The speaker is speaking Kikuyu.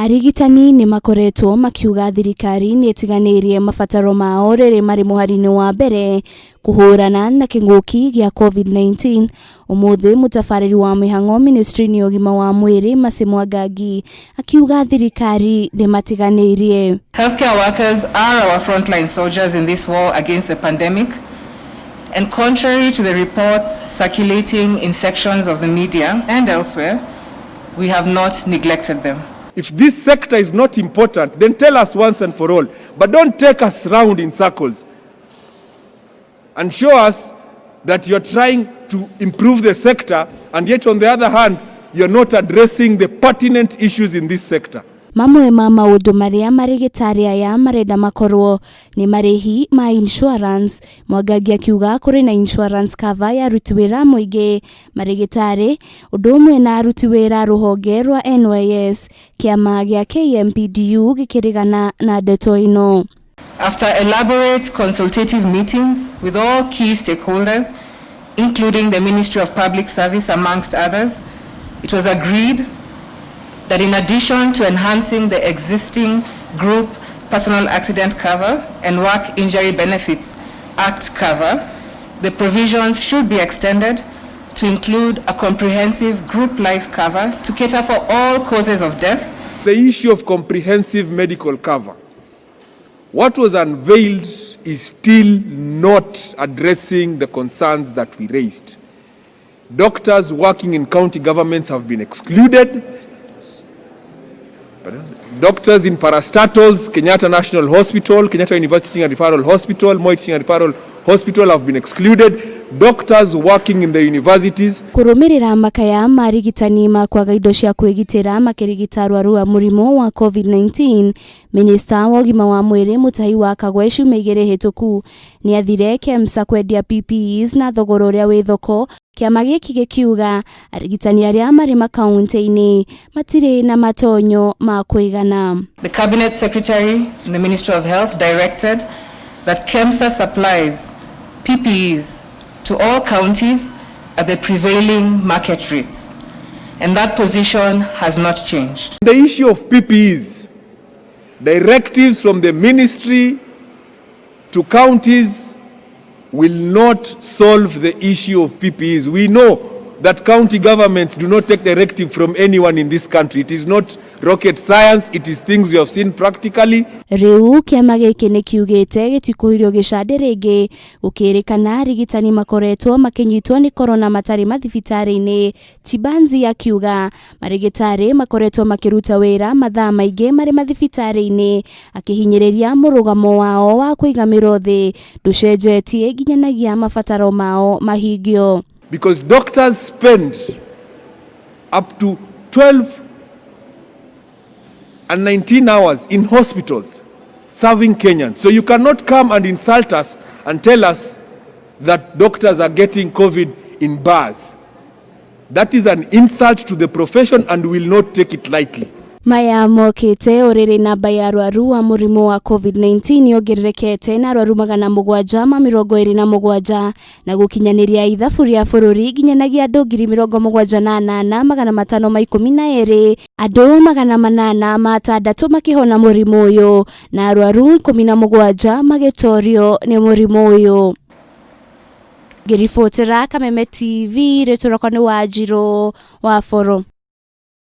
Arigitani nĩ makoretwo makiuga thirikari nĩ ĩtiganĩirie mabataro mao rĩrĩ marĩ mũhari-inĩ wa mbere kũhũrana na kĩng'ũki gĩa COVID-19. Ũmũthĩ mũtabarĩri wa mĩhang'o ministry-inĩ ya ũgima wa mwĩrĩ Mercy Mwangangi akiuga thirikari ndĩmatiganĩirie. Healthcare workers are our frontline soldiers in this war against the pandemic, and contrary to the reports circulating in sections of the media and elsewhere, we have not neglected them. If this sector is not important, then tell us once and for all. But don't take us round in circles and show us that you're trying to improve the sector, and yet on the other hand, you're not addressing the pertinent issues in this sector. Mamwe ma maũndũ marĩa marĩgĩtarĩ aya marenda makorwo nĩ marĩhi ma insurance. Mwangangi akiuga kũrĩ na insurance cover ya aruti wĩra mũingĩ marĩgĩtarĩ ũndũ ũmwe na aruti wĩra rũhonge rwa NYS. Kĩama gĩa KMPDU gĩkĩregana na ndeto ĩno. After elaborate consultative meetings with all key stakeholders, including the Ministry of Public Service amongst others, it was agreed that in addition to enhancing the existing group personal accident cover and work injury benefits act cover, the provisions should be extended to include a comprehensive group life cover to cater for all causes of death. The issue of comprehensive medical cover. What was unveiled is still not addressing the concerns that we raised. Doctors working in county governments have been excluded. Doctors in parastatals, Kenyatta National Hospital, Kenyatta University Teaching and Referral Hospital, Moi Teaching and Referral Hospital have been excluded. Doctors working in the universities. Kũrũmĩrĩra makaya ma arigitani ma kwaga indo cia kwĩgitĩra makĩrigita arwaru a mũrimũ wa COVID-19, minista wa ũgima wa mwĩrĩ Mutahi wa Kagwe ciumia 2 hĩtũku nĩathire KEMSA kwendia PPEs na thogora ũrĩa wĩ thoko. Kĩama gĩkĩ gĩkiuga arigitani arĩa marĩ makaunti-inĩ matirĩ na matonyo ma kũigana. The Cabinet Secretary in the Ministry of Health directed that KEMSA supplies PPEs to all counties at the prevailing market rates, and that position has not changed. The issue of PPEs, directives from the ministry to counties will not solve the issue of PPEs. We know that county governments do not take directive from anyone in this country. It is not rocket science, it is things we have seen practically. Rĩu kĩama gĩkĩ nĩ kiugĩte gĩtikũhirio gĩcandĩ rĩngĩ gũkĩrĩkana arigitani makoretwo makĩnyitwo nĩ korona matarĩ mathibitarĩ-inĩ. Chibanzi akiuga marĩgĩtarĩ makoretwo makĩruta wĩra mathaa maingĩ marĩ mathibitarĩ-inĩ, akĩhinyĩrĩria mũrũgamo wao wa kũiga mĩro thĩ ndũcenjetie nginyanagia mabataro mao mahingio. Because doctors spend up to 12 and 19 hours in hospitals serving Kenyans. So you cannot come and insult us and tell us that doctors are getting COVID in bars. That is an insult to the profession and we will not take it lightly. Maya mokĩte ũrĩrĩ namba ya arwaru a mũrimũ wa COVID-19 yongererekete na arwaru 727 na gũkinyanĩria ithabu rĩa bũrũri nginyanagia andũ 78,512, andũ 806 makĩhona mũrimũ ũyũ na arwaru 17 magĩtorio nĩ mũrimũ ũyũ. Ngĩribotera Kameme TV, rĩtwa rĩakwa nĩ Wanjirũ wa Boro.